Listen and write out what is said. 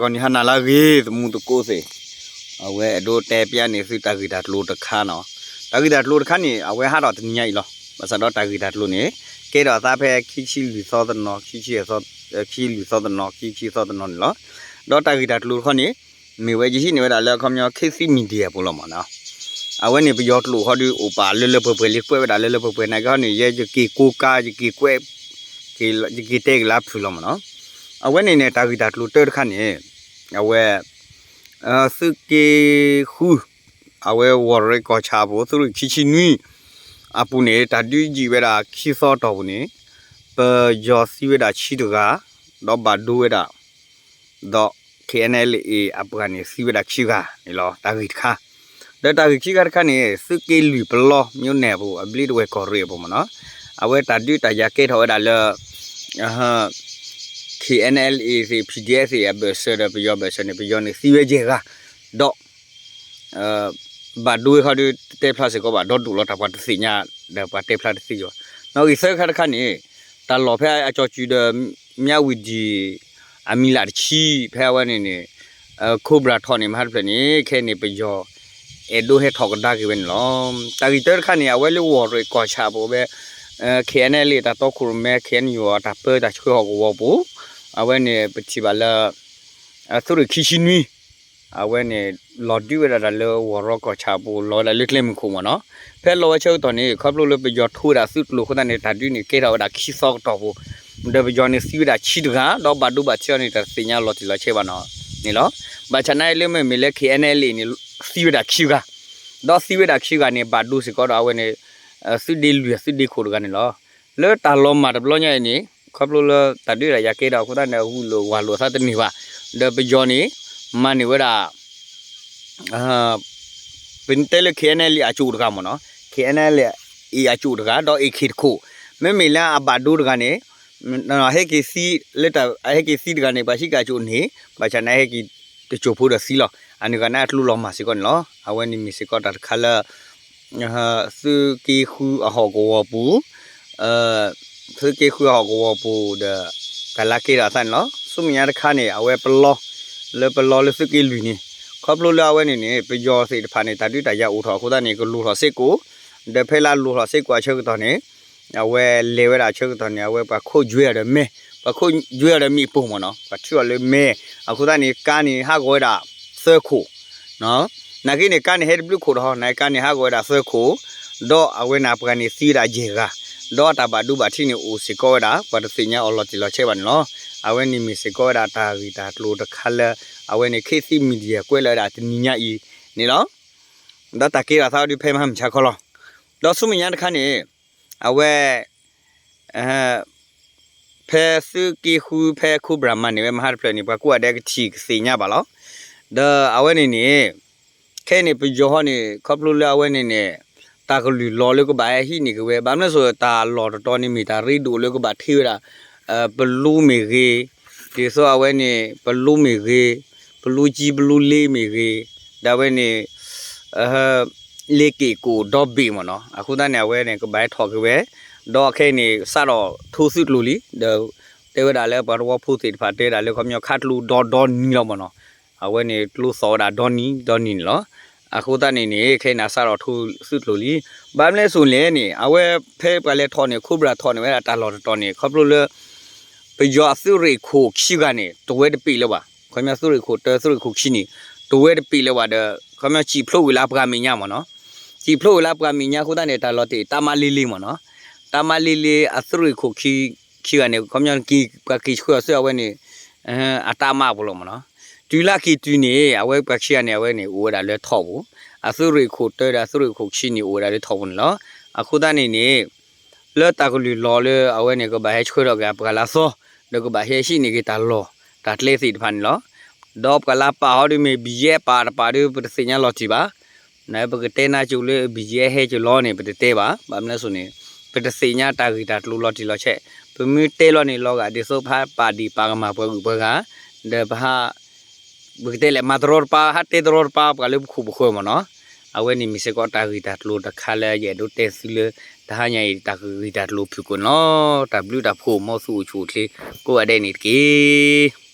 ဂီၤနံၤဟါနၤလၢအဂ့ၤ သမူသကိးသ့ၣ်, အဝဲအဲၣ်ဒိးတဲပျၢ်န့ၢ်သုတၢ်ဂ့ၢ်တၢ်ကျိၤတခါနီၤ. တၢ်ဂ့ၢ်တၢ်ကျိၤတခါန့ၣ် အဝဲဟးထီၣ်တနံၤညါအံၤလီၤ. ဘၣ်ဆၣ်ဒီးတၢ်ဂ့ၢ်တၢ်ကျိၤန့ၣ် ကဲထီၣ်အသးဖဲခံဆံလွံၢ်သီတနီၤ, ခံဆံလွံၢ်သီတနီၤ, ခံဆံသီတနီၤန့ၣ်လီၤ. ဒီးတၢ်ဂ့ၢ်တၢ်ကျိၤတခါန့ၣ် မ့ၢ်ဝဲယဟံးန့ၢ်ဝဲဒၣ်လၢအခီပညီ ခေတ်သစ် Media ပူၤလီၤမ့ၢ်နီၤ. အဝဲန့ၣ်ပယီၤကျိာ်ဃီဒုးအိၣ်ပာ်လၢလၢပှဲၤပှဲၤလံ ကွဲးဝဲဒၣ်လၢလၢပှဲၤပှဲၤ နာ်က့ဟီန့ၣ် ယဲယက့ၤကိးကါ ယက့ၤကွဲး ယက့ၤတဲက့ၤလၢဖုၣ်လီၤမ့ၢ်နီၤ. အဝဲန့ၣ်န့ၣ်တၢ်ဂ့ၢ်တၢ်ကျိၤတၢတခါန့ၣ် အဝဲ သုးက့ဃု အဝဲဝီၤရ့ကီၢ်ဆၣ်အပူၤ သုးရ့ၣ်ခံဆံနွံ အပူၤန့ၣ် တၢ်ဒုးယံာ်ဝဲဒၣ်ခံသီအတီၢ်ပူၤန့ၣ် ပယီၤသံဝဲဒၣ်ဆံတဂၤ ဒီးဘၣ်ဒိဝဲဒၣ် ဒီး K N L A အပှၤန့ၣ်သံဝဲဒၣ်ခံဂၤန့ၣ်လီၤ. တၢ်ဂ့ၢ်တခါ ဒီးတၢ်ဂ့ၢ်ခံခါတခါန့ၣ် သုးက့လွံၢ်ပလီ မြို့နယ် အပူၤ အဘျ့ဒဝဲၢ်ကီၢ်ရ့ၣ်အပူၤမ့ၢ်နီၤ. အဝဲတၢ်ဒုးတၢ်ယၤကဲထီၣ်ဝဲဒၣ်လၢ K N L A သ့ၣ် P D F သ့ၣ်အဘၢၣ်စၢၤဒီးပယီၤဘၢၣ်စၢၤန့ၣ် ပယီၤန့ၣ်သံဝဲယဲၢ်ဂၤ ဒီး ဘၣ်ဒိဝဲခီဒုးတတဲဖျါစ့ၢ်ကီးဘၣ် ဒီဒူၣ်လီၤတၢ်ပှၤတသ့ၣ်ညါ ဒီးပှၤတဲဖျါတသ့ယီၤ. နီၣ်ဂံၢ်သၢခါတခါန့ၣ် တၢ်လီၢ်ဖဲအကၠီၤစုၤဒီး မၠးဝံၤဒံၣ် အမံၤလၢ်တဆံ ဖဲအဝဲန့ၣ်န့ၣ် Cobra ထီၣ်န့ၣ် မဟါတဖျၢၣ်န့ၣ် ခဲအံၤန့ၣ် ပယီၤ အဲၣ်ဒိးဟဲထီၣ်ကဒါက့ၤဝဲန့ၣ်လီၤ. တၢ်ဂ့ၢ်တၢတခါန့ၣ် အဝဲလၢဝီၤရ့ၣ်ကီၢ်ဆၣ်အပူၤဝဲ K N L A တၢ်တီခိၣ်ရိၣ်မဲ K N U အတၢ်ပၢတၢ်ဆှၢဟီၣ်ကဝီၤပူၤ အဝဲန့ၣ်ပထံၣ်ဘၣ်လၢ သုးရ့ၣ်ခံဆံနွံ အဝဲန့ၣ် လီၤဒုးဝဲဒၣ်တၢ်လၢဝီၤရ့ၣ်ကီၢ်ဆၣ်အပူၤ လီၤဝဲဒၣ်လၢကျဲမုၢ်ခိၣ်မ့ၢ်နီၤ. ဖဲလီၤဝဲဆၢကတီၢ်န့ၣ် ခီဖျိလၢပယီၤထိဝဲဒၣ်သုးကျိၤအဃိသတးန့ၣ် တၢ်ဒုးန့ၣ်ကဲထီၣ်ဝဲဒၣ်ခံသီကတီၢ်ပူၤ ဒီးပယီၤန့ၣ်သံဝဲဒၣ်ဆံတဂၤ ဒီးဘၣ်ဒိဘၣ်ထံးအီၤန့ၣ် တၢ်တသ့ၣ်ညါလီၤတံၢ်လီၤဆဲးဘၣ်နီၤန့ၣ်လီၤ. ဘၣ်ဆၣ်နာ်လၢမ့မ့ၢ်လၢ K N L A န့ၣ် သံဝဲဒၣ်ခံဂၤ ဒီးသံဝဲဒၣ်ခံဂၤန့ၣ် ဘၣ်ဒိစ့ၢ်ကီးဒီးအဝဲန့ၣ် သုးဒ့လွံၢ်သုးဒ့ခိၣ်တဂၤန့ၣ်လီၤ. လၢတၢ်လီၤမၢ်တဘျီညါအံၤန့ၣ် ခီဖျိလၢတၢ်ဒုးတၢ်ယၤကဲထီၣ်အဃိသတးန့ၣ် အဂုာ်လိာ်ဝၤလိာ်အသးတန့ၢ်ဘၣ်. ဒီးပယီၤန့ၣ် မၤန့ၢ်ဝဲဒၣ် ပတဲလၢ K N L A အကၠိၣ်တဂၤမ့ၢ်နီၤ K N L A အကၠိၣ်တဂၤ ဒီး A K တခိၣ် မ့မ့ၢ်လၢအဘၣ်ဒိတဂၤန့ၣ် ဟဲက့ၤသံ လၢတၢ်ဟဲက့ၤသံတဂၤန့ၣ် ပှၤဟံးက့ၤအကၠိၣ်န့ၣ် ဘၣ်ဆၣ်န့ၣ်ဟဲက့ၤတကၠိၣ်ဖိဒီးသံလီၤ. အန့ၣ်ဂၤန့ၣ်အကျိလီၤမၢ်စ့ၢ်ကီးန့ၣ်လီၤ. အဝဲန့ၣ်မ့ၢ်စ့ၢ်ကီးတၢ်တခါလၢ သုးက့ဃုအဟီၣ်ကဝီၤပူၤ သုးက့ဃုအဟီၣ်ကဝီၤပူၤဒီး တၢ်လၢကဲထီၣ်အသးန့ၣ်လီၤ. ဆူမဲာ်ညါတခါန့ၣ် အဝဲပလီ လၢပလီလၢသုးက့လွံၢ်န့ၣ် ခီဖျိလၢအဝဲန့ၣ်န့ၣ် ပယီၤသ့ၣ်တဖၣ်န့ၣ် တၢ်ဒုးတၢ်ယၤအိၣ်ထီၣ်အဃိသတးန့ၣ် ကလူၤထီၣ်စ့ၢ်ကီး ဒီးဖဲလၢအလူၤထီၣ်စ့ၢ်ကီးအဆၢကတီၢ်န့ၣ် အဝဲလဲၤဝဲဒၣ်အဆၢကတီၢ်န့ၣ် အဝဲပှၤခိးယွဲအီၤဒီးမဲ ပှၤခိးယွဲအီၤဒီးမ့ၣ်ပိၢ်မ့ၢ်နီၤ ပှၤထုအီၤလၢမဲ အဃိသတးန့ၣ် ကါန့ၣ်ဟးဂီၤဝဲဒၣ်သၢခိၣ် နာ်က့န့ၣ် ကါန့ၣ်ဟဲတဘျုးခိၣ်ဒီး နာ်က့ကါန့ၣ်ဟးဂီၤဝဲဒၣ်သၢခိၣ် ဒီးအဝဲန့ၣ်ပှၤန့ၣ်သံဝဲဒၣ်ယဲၢ်ဂၤ ဒီးတၢ်ဘၣ်ဒိဘၣ်ထံးန့ၣ်အိၣ်စ့ၢ်ကီးဝဲဒၣ် ပှၤတသ့ၣ်ညါအီၤလီၤတံၢ်လီၤဆဲးဘၣ်န့ၣ်လီၤ. အဝဲန့ၣ်မ့ၢ်စ့ၢ်ကီးဝဲဒၣ်တၢ်ဂ့ၢ်တၢ်ကျိၤတခါလၢ အဝဲန့ၣ် ခေတ်သစ် Media ကွဲးလီၤဝဲဒၣ်တနံၤညါအံၤန့ၣ်လီၤ. ဒီးတၢ်ကဲထီၣ်သးဒုးဖဲမဟါမုၢ်ဆါခီလီၤ. ဒီးဆူမဲာ်ညါတခါန့ၣ် အဝဲ ဖဲသုးက့ဃုဖဲ Cobra မၤန့ၢ်ဝဲမဟါတဖျၢၣ်န့ၣ် ပှၤကိးဂၤဒဲးကထံၣ်ကသ့ၣ်ညါဘၣ်လီၤ. ဒီးအဝဲန့ၣ်န့ၣ် ခဲအံၤန့ၣ် ပယီၤဟီန့ၣ် ခီဖျိလၢအဝဲန့ၣ်န့ၣ် တၢ်ကလုၢ်လီၤလၢကဘၣ်ဟဲဟံးန့ၢ်က့ၤဝဲ ဘၣ်မနုၤအဃိ တၢ်လီၢ်တတီၤန့ၣ်မ့ၢ်တၢ်ရ့ဒိၣ်လၢကဘၣ်ထံးဝဲဒၣ် ပလူမ့ၢ်ဂ့ၤ, ဒ်သိးအဝဲန့ၣ် ပလူမ့ၢ်ဂ့ၤ, ပလူကၠံပလူလ့မ့ၢ်ဂ့ၤ, ဒီးအဝဲန့ၣ် လ့က့ၣ်ကိၣ်ဒီဘ့ၣ်မ့ၢ်နီၤ အဃိသတးန့ၣ် အဝဲန့ၣ် ကဘၣ်ဟဲထီၣ်က့ၤဝဲ, ဒီးခဲအံၤန့ၣ် စးထီၣ်ထိသုးကျိၤလံ, ဒီးတဲဝဲဒၣ်လၢပှၤသဝီဖိသ့ၣ်တဖၣ်တဲဝဲဒၣ်လၢ ခီပညီခါကျိဒီဒီနံၤလီၤမ့ၢ်နီၤ, အဝဲန့ၣ်ကျိသီၣ်ဝဲဒၣ်ဒီနံၤဒီနံၤန့ၣ်လီၤ. အဃိသတးန့ၣ်န့ၣ် ခဲအံၤန့ၣ် စးထီၣ်ထိသုးကျိၤလံ. ဘၣ်မနုၤအဃိလဲၣ်န့ၣ် အဝဲဖဲပှၤလဲၤထီၣ်န့ၣ် Cobra ထီၣ်န့ၢ်ဝဲဒၣ်တၢ်လီၢ်တတီၤန့ၣ် ခီဖျိလၢ ပယီၤအသုးရ့ၣ်ခိၣ်ခံဂၤန့ၣ် တဝဲတပ့ၢ်လၢၤဘၣ်. ခီပညီသုးရ့ၣ်ခိၣ်တၢ သုးရ့ၣ်ခိၣ်ခံန့ၣ် တဝဲတပ့ၢ်လၢၤဘၣ်ဒီး ခီပညီစံၣ်ဖျိးဝံၤလၢပှၤမဲာ်ညါမ့ၢ်နီၤ, စံၣ်ဖျိးဝံၤလၢပှၤမဲာ်ညါအဃိသတးန့ၣ် တၢ်လီၤတ့ၢ် တၢ်မၤလ့လ့မ့ၢ်နီၤ, တၢ်မၤလ့လ့အသုးရ့ၣ်ခိၣ်ခံဂၤန့ၣ် ခီပညီက့ၤ ပှၤက့ၤဆှၢအီၤဆူအဝဲန့ၣ် အတၢ်မၤပူၤလီၤမ့ၢ်နီၤ. တုၤလၢက့ၤတုၤန့ၣ် အဝဲပှၤခံဂၤန့ၣ် အဝဲန့ၣ် အိၣ်ဝဲဒၣ်လၢထီၣ်ပူၤ, အသုးရ့ၣ်ခိၣ်တၢဒီးအသုးရ့ၣ်ခိၣ်ခံန့ၣ် အိၣ်ဝဲဒၣ်လၢထီၣ်ပူၤန့ၣ်လီၤ. အဃိသတးန့ၣ်န့ၣ် လၢတၢ်ကလုၢ်လီၤလၢအဝဲန့ၣ် ကဘၣ်ဟဲဆှၢထီၣ်က့ၤအပှၤလၢအသီ, ဒီးကဘၣ်ဟဲဟံးန့ၢ်က့ၤတၢ်လီၢ်တၢ်ကျဲသ့ၣ်တဖၣ်န့ၣ်လီၤ. ဒီးပှၤလၢပာ်ဟီဒ်မ့ၢ် ဘံယဲၢ်ပာ်တပာ်ဒီး ပတသ့ၣ်ညါလီၤတံၢ်ဘၣ်. နပကတဲနါစိၤလၢ ဘံယဲၢ်ဟဲက့ၤလီၤန့ၣ် ပတတဲဘၣ်. ဘၣ်မနုၤအဃိန့ၣ် ပတသ့ၣ်ညါတၢ်ဂ့ၢ်တၢ်ကျိၤလီၤတံၢ်လီၤဆဲး, ပမ့ၢ်တဲလီၤန့ၣ် လီၤဂာ်ဒ်သိးပဟးပာ်ဒ့ၣ်ပာ်ကမၣ်ပှၤဂုၤပှၤဂၤ, ဒီးပဟး ပကတဲလဲၣ် မၤတရီတပါ ဟးတဲတရီတပါပှၤလၢပခိၣ်ပဃၢၤမ့ၢ်နီၤ. အဝဲန့ၣ်မ့ၢ်စ့ၢ်ကီးတၢ်ဂ့ၢ်တၢ်ကျိၤတခါလၢယအဲၣ်ဒိးတဲသုလၢ တဟါညါအံၤ တၢ်ဂ့ၢ်တၢ်ကျိၤဖုၣ်ကိာ်န့ၣ်လီၤ. တၢ်ဘျုးတၢ်ဖှိၣ် မ်သုအိၣ်ဆူၣ်အိၣ်ချ့ကိးဂၤဒဲးန့ၣ်တက့ၢ်.